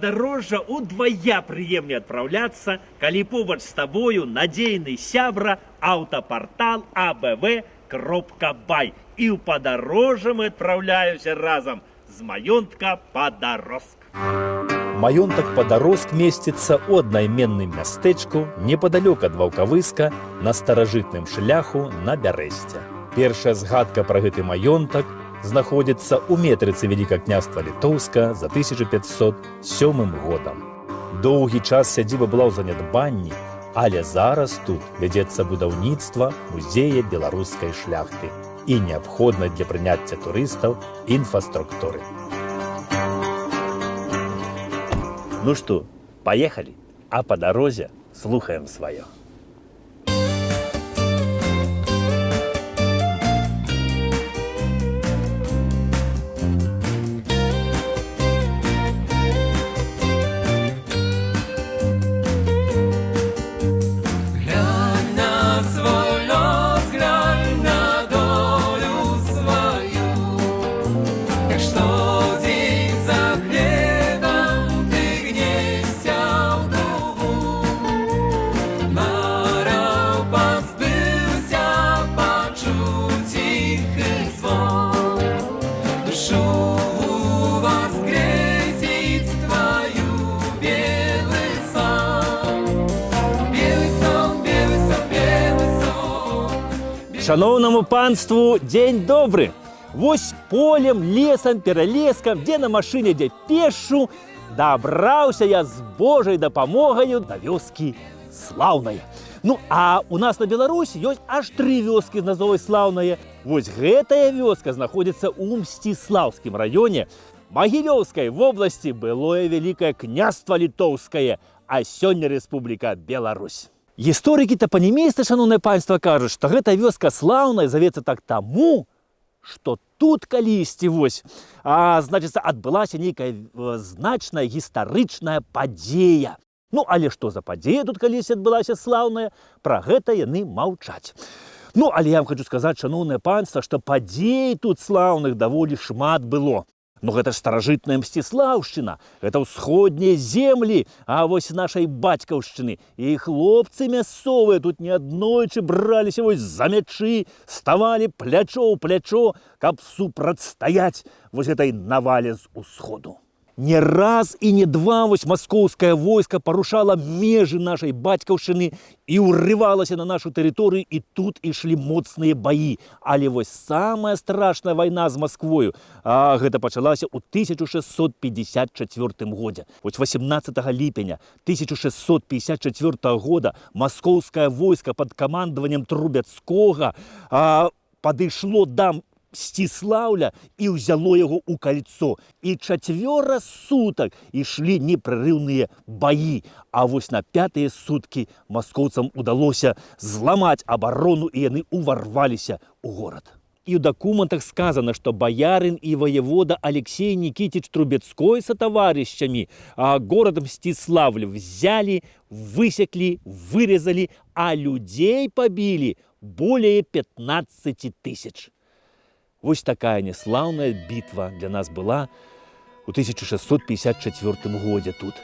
падарожжа удвая прыемней адпраўляцца, калі побач з табою надзейны сябра аўтапартал abv.by. І ў падарожжа мы адпраўляемся разам з маёнтка Падароск. Маёнтак Падароск месціцца ў аднайменным мястэчку непадалёк ад Ваўкавыска на старажытным шляху на Бярэсце. Першая згадка пра гэты маёнтак знаходзіцца ў метрыцы Вялікага княства Літоўска за 1507 годам. Доўгі час сядзіба была ў занядбанні, але зараз тут вядзецца будаўніцтва музея беларускай шляхты і неабходнай для прыняцця турыстаў інфраструктуры. Ну што, паехалі, а па дарозе слухаем сваё. Глянь на свой лёс, глянь на долю сваю, як штодзень за хлебам ты гнешся ў дугу. Мараў пазбыўся, пачуў ціхі звон, душу уваскрэсіць тваю белы сон. Белы сон, белы сон, белы сон. Шаноўнаму панству дзень добры. Вось полем, лесам, пералескам, дзе на машыне, дзе пешу, дабраўся я з Божай дапамогаю да вёскі Слаўнае. Ну, а у нас на Беларусі ёсць аж тры вёскі з назвай Слаўнае. Вось гэтая вёска знаходзіцца ў Мсціслаўскім раёне Магілёўскай вобласці, былое Вялікае княства Літоўскае, а сёння Рэспубліка Беларусь. Гісторыкі-тапанімісты, шаноўнае панства, кажуць, што гэта вёска Слаўная завецца так таму, што тут калісьці вось, значыцца, адбылася нейкая значная гістарычная падзея. Ну, але што за падзея тут калісьці адбылася слаўная, пра гэта яны маўчаць. Ну, але я вам хочу сказаць, шаноўнае панства, што падзей тут слаўных даволі шмат было. Но гэта ж старажытная Мсціслаўшчына, гэта ўсходнія землі, а вось нашай бацькаўшчыны. І хлопцы мясцовыя тут неаднойчы браліся вось за мячы, ставалі плячо ў плячо, каб супрацьстаяць вось гэтай навале з усходу. Не раз і не два вось маскоўскае войска парушала межы нашай бацькаўшчыны і ўрывалася на нашу тэрыторыю, і тут ішлі моцныя баі. Але вось самая страшная вайна з Масквою, гэта пачалася ў 1654 годзе. Вось 18 ліпеня 1654 года маскоўскае войска пад камандаваннем Трубяцкога, падышло да Мсціслаўля і ўзяло яго ў кальцо. І 4 сутак ішлі непрерыўныя баі. А вось на 5-я суткі маскоўцам удалося зламаць абарону, і яны ўварваліся ў горад. І ў дакументах сказана, што баярын і ваявода Алексей Никитич Трубецкой со товарищами, город Мстиславль взяли, высекли, вырезали, а людей побили более 15 тысяч. Вось такая неслаўная бітва для нас была ў 1654 годзе тут.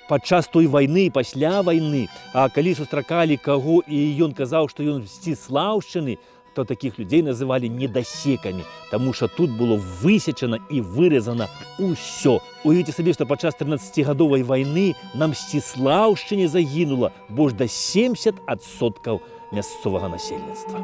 Падчас той вайны, пасля вайны, а калі сустракалі каго, і ён казаў, што ён Мсціслаўшчыны, то такіх людзей называлі недасекамі, таму што тут было высечана і выразана ўсё. Уявіце сабе, што падчас 13-гадовай вайны на Мсціслаўшчыне загінула больш да 70% мясцовага насельніцтва.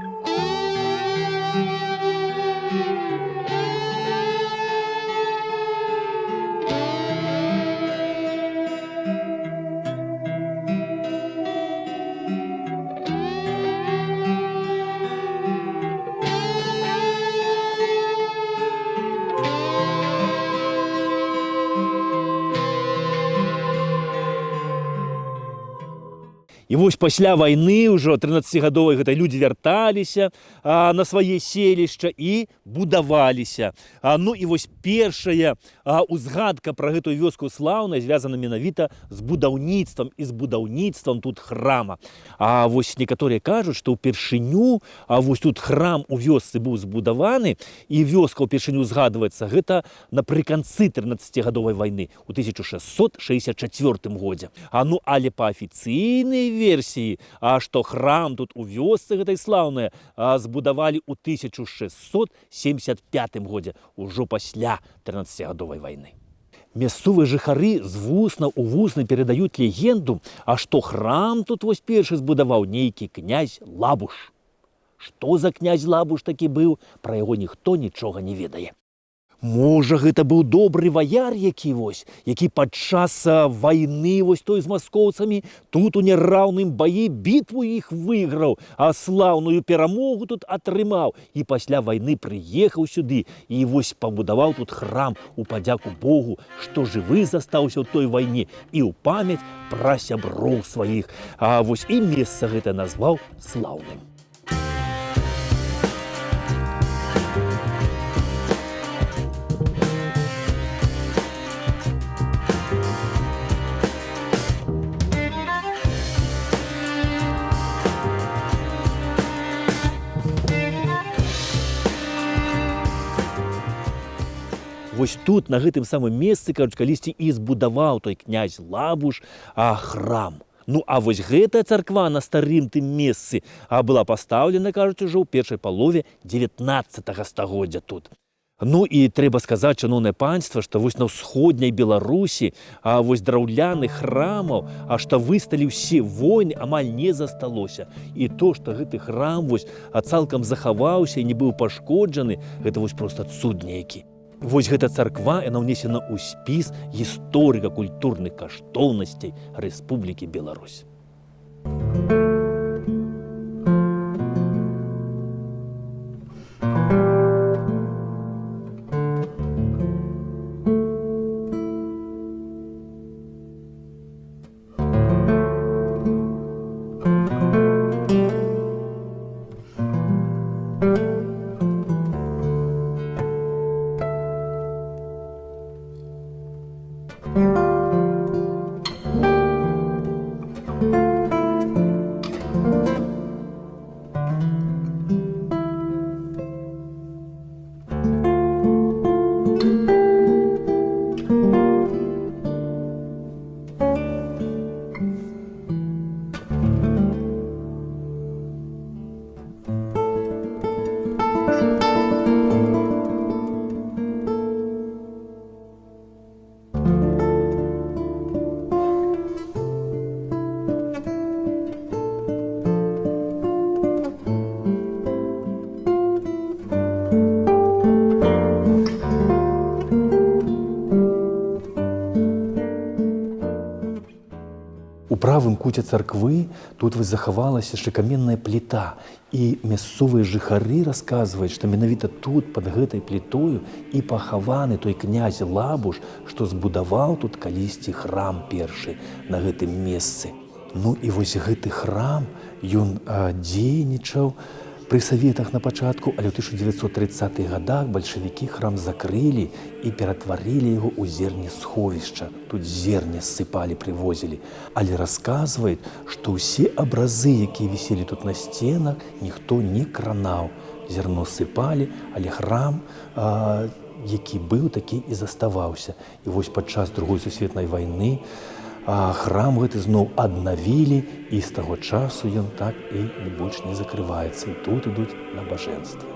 І І вось пасля вайны ўжо 13-гадовай гэтай людзі вярталіся на свае селішча і будаваліся. Ну і вось першая узгадка пра гэтую вёску Слаўнае звязана менавіта з будаўніцтвам і з будаўніцтвам тут храма. А вось некаторыя кажуць, што ўпершыню, вось тут храм у вёсцы быў збудаваны, і вёска ўпершыню згадваецца, гэта напрыканцы 13-гадовай вайны у 1664 годзе. Ну, але па афіцыйнай версіі, што храм тут у вёсцы гэтай Слаўнае збудавалі ў 1675 годзе, ужо пасля 13-гадовай вайны. Мясцовыя жыхары з вусна ў вусны перадаюць легенду, што храм тут вось першы збудаваў нейкі князь Лабуш. Што за князь Лабуш такі быў, пра яго ніхто нічога не ведае. Можа, гэта быў добры ваяр які вось, які падчас вайны вось той з маскоўцамі тут у нераўным баі бітву іх выйграў, а слаўную перамогу тут атрымаў і пасля вайны прыехаў сюды і вось пабудаваў тут храм у падзяку Богу, што жывы застаўся ў той вайне і ў памяць пра сяброў сваіх. А вось і месца гэта назваў Слаўным. Вось тут, на гэтым самым месцы, кажуць, калісьці і збудаваў той князь Лабуш храм. Ну, а вось гэтая царква на старым тым месцы была пастаўлена, кажуць, ужо ў першай палове 19 стагоддзя тут. Ну і трэба сказаць, шаноўнае панства, што вось на ўсходняй Беларусі вось драўляных храмаў, што высталі ўсе войны, амаль не засталося. І то, што гэты храм вось цалкам захаваўся і не быў пашкоджаны, гэта вось проста цуд нейкі. Вось гэта царква, яна ўнесена ў спіс гісторыка-культурных каштоўнасцей Рэспублікі Беларусь. У правым куце царквы тут вось захавалася яшчэ каменная пліта. І мясцовыя жыхары расказваюць, што менавіта тут, пад гэтай плітою, і пахаваны той князь Лабуш, што збудаваў тут калісьці храм першы на гэтым месцы. Ну і вось гэты храм, ён дзейнічаў пры саветах на пачатку, але ў 1930-х годах бальшавікі храм закрылі і ператварылі яго ў зернесховішча. Тут зерне ссыпалі, прывозілі. Але расказваюць, што ўсе абразы, якія віселі тут на сценах, ніхто не кранаў. Зерно ссыпалі, але храм, які быў, такі і заставаўся. І вось падчас Другой сусветнай вайны храм гэты зноў аднавілі, і з таго часу ён так і больш не закрываецца. І тут ідуць набажэнствы.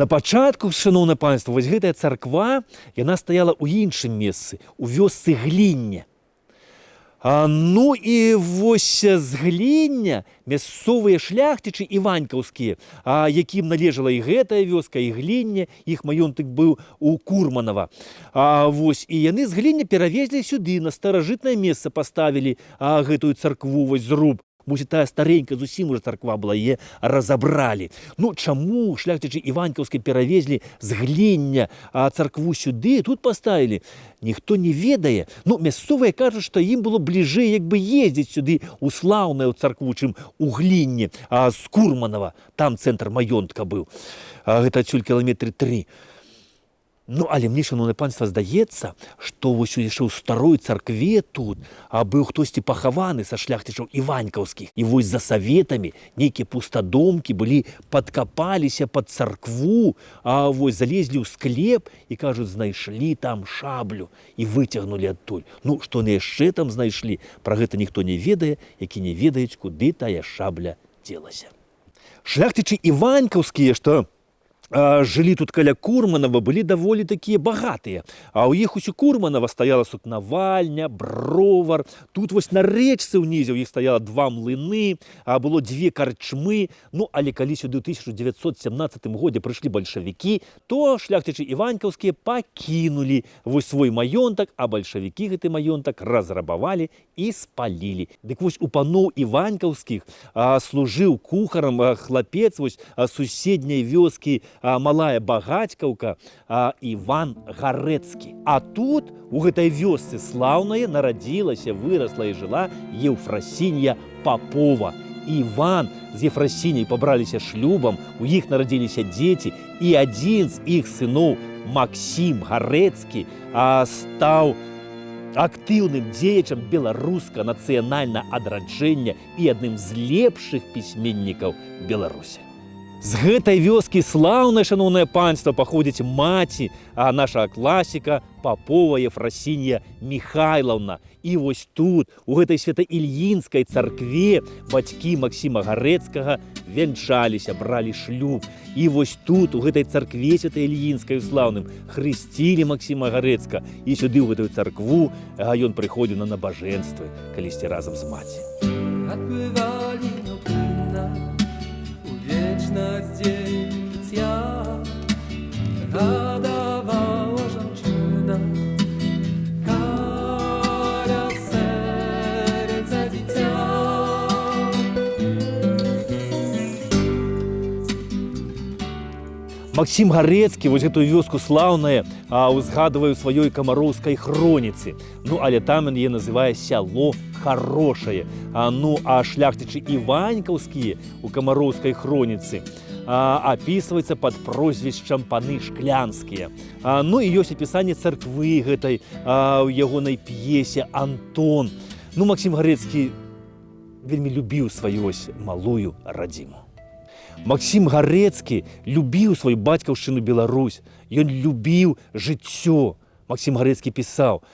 На пачатку, шаноўнае панства, вось гэтая царква, яна стаяла ў іншым месцы, у вёсцы Глінне. Ну і вось з Гління мясцовыя шляхцічы іванькаўскія, якім належала і гэтая вёска, і Глінне, іх маёнтак быў у Курманова. Вось, і яны з Гління перавезлі сюды, на старажытнае месца паставілі гэтую царкву, вось зруб. Мусіць, тая старенькая зусім уже царква была, яе разабралі. Ну, чаму шляхцічы іванькаўскія перавезлі з Гління царкву сюды, тут паставілі, ніхто не ведае. Ну, мясцовыя кажуць, што ім было бліжэй як бы ездзіць сюды у слаўную царкву, чым у Глінне, з Курманова, там цэнтр маёнтка быў. Гэта адсюль кіламетры 3. Ну, але мне, шаноўнае панства, здаецца, што вось яшчэ ў старой царкве тут быў хтосьці пахаваны са шляхцічаў іванькаўскіх. І вось за саветамі нейкія пустадомкі былі, падкапаліся пад царкву, а вось залезлі ў склеп і, кажуць, знайшлі там шаблю і выцягнулі адтуль. Ну, што яны яшчэ там знайшлі, пра гэта ніхто не ведае, які не ведаюць, куды тая шабля дзелася. Шляхцічы іванькаўскія, што жылі тут каля Курманова, былі даволі такія багатыя. А ў іх усю Курманова стаяла сукнавальня, бровар. Тут вось на рэчцы ўнізе ў іх стаяла 2 млыны, было 2 карчмы. Ну, але калі сюды ў 1917 годзе прыйшлі бальшавікі, то шляхцічы іванькаўскія пакінулі вось свой маёнтак, а бальшавікі гэты маёнтак разрабавалі і спалілі. Дык вось у паноў іванькаўскіх служыў кухарам хлапец вось суседняй вёскі Малая Багацькаўка, Іван Гарэцкі. А тут, у гэтай вёсцы слаўнае, нарадзілася, вырасла і жыла Еўфрасінья Папова. Іван з Ефрасіняй пабраліся шлюбам, у іх нарадзіліся дзеці, і адзін з іх сыноў, Максім Гарэцкі, стаў актыўным дзеячам беларускага нацыянальнага адраджэння і адным з лепшых пісьменнікаў Беларусі. З гэтай вёскі слаўнае, шаноўнае панства, паходзіць маці, наша класіка Папова Ефрасінья Михайлаўна. І вось тут, у гэтай свята-Ільінскай царкве, бацькі Максіма Гарэцкага вянчаліся, бралі шлюб. І вось тут, у гэтай царкве свята-Ільінскай у Слаўным, хрысцілі Максіма Гарэцкага. І сюды, ў гэтую царкву, ён прыходзіў на набажэнствы, калісьці разам з маці. Адплывалі неўплынна у вечнасць дзіця, гадавала жанчына, каля сэрца дзіця. Максім Гарэцкі вось гэтую вёску Слаўнае узгадвае ў сваёй камароўскай хроніцы. Ну, але там ён яе называе сяло Хорошае. Ну, а шляхцічы іванькаўскія у камароўскай хроніцы апісваюцца пад прозвішчам паны Шклянскія. Ну і ёсць апісанне царквы гэтай ў ягонай п'есе «Антон». Ну, Максім Гарэцкі вельмі любіў сваю ось малую радзіму. Максім Гарэцкі любіў сваю бацькаўшчыну Беларусь. Ён любіў жыццё. Максім Гарэцкі пісаў: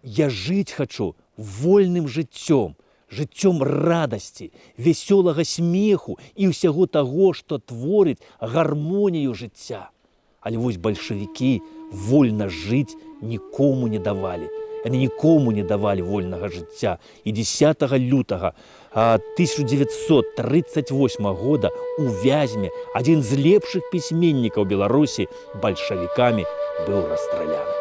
«Я жыць хачу вольным жыццём, жыццём радасці, вясёлага смеху і ўсяго таго, што творыць гармонію жыцця». Але вось бальшавікі вольна жыць нікому не давалі. Яны нікому не давалі вольнага жыцця. І 10 лютага 1938 года у Вязьме адзін з лепшых пісьменнікаў Беларусі бальшавікамі быў расстраляны.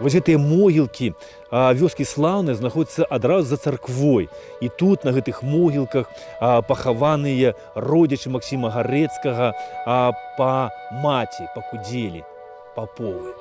Вось гэтыя могілкі вёскі Слаўныя знаходзяцца адразу за царквой. І тут, на гэтых могілках, пахаваныя родзічы Максіма Гарэцкага па маці, па кудзелі, Паповы.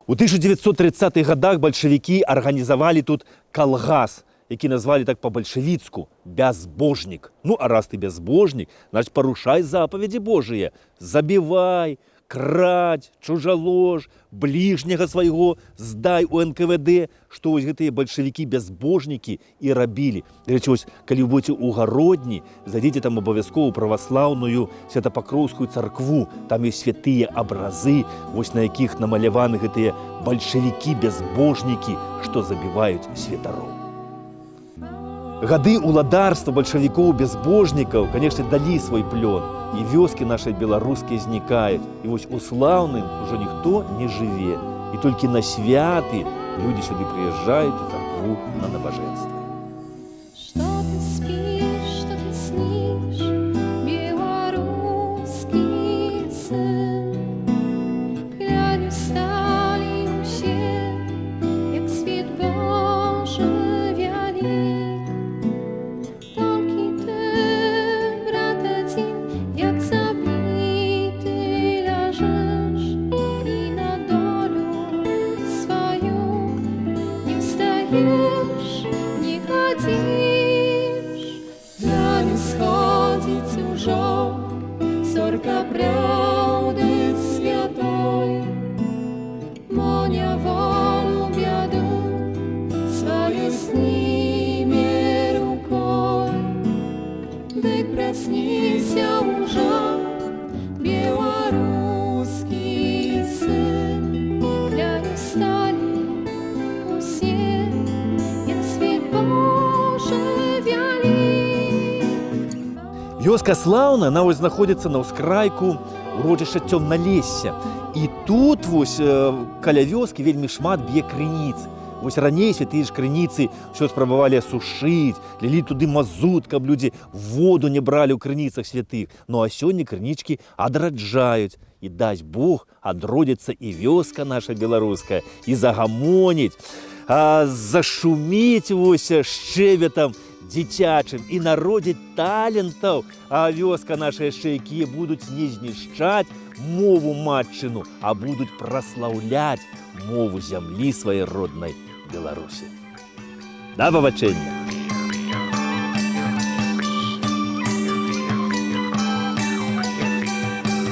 У 1930-х годах бальшавікі арганізавалі тут калгас, які назвалі так па-бальшавіцку «бязбожнік». Ну, а раз ты бязбожнік, значит, парушай запаведзі Божыя. Забівай, крадь, чужалож, бліжняга свайго здай у НКВД, што вось гэтыя бальшавікі-бязбожнікі і рабілі. Дарэчы, вось, калі вы будзеце ў Гародні, зайдзіце там абавязкова ў праваслаўную Святапакроўскую царкву. Там ёсць святыя абразы, вось на якіх намаляваны гэтыя бальшавікі-бязбожнікі, што забіваюць святароў. Гады уладарства бальшавікоў-бязбожнікаў, канешне, далі свой плён, і вёскі нашыя беларускія знікаюць. І вось у Слаўным ужо ніхто не жыве. І толькі на святы людзі сюды прыязджаюць у царкву на набажэнствы. Что ты спишь, что ты снишь, белорусский сын? Глянь, устали усе, як свет Божы вялік. Толькі ты, брат, адзін, як забіты ляжыш, і на долю сваю не ўстаеш, не глядзіш. Глянь, усходзіць ужо зорка праўды святой, мо няволю, бяду сваю зніме рукой. Дык прасніся ўжо, беларускі сын. Глянь, усталі усе, як свет Божы вялік. Вёска Слаўна, она вось знаходзіцца на ўскрайку урочышча Цёмналесся. І тут вось каля вёскі вельмі шмат б'е крыніц. Вось раней святыя ж крыніцы ўсё спрабавалі асушыць, лілі туды мазут, каб людзі воду не бралі ў крыніцах святых. Ну а сёння крынічкі адраджаюць. І дасць Бог, адродзіцца і вёска наша беларуская, і загамоніць, зашуміць вось шчэбетам дзіцячым і народзіць талентаў, а вёска наша яшчэ, якія будуць не знішчаць мову матчыну, а будуць праслаўляць мову зямлі сваёй роднай Беларусі. Да пабачэння!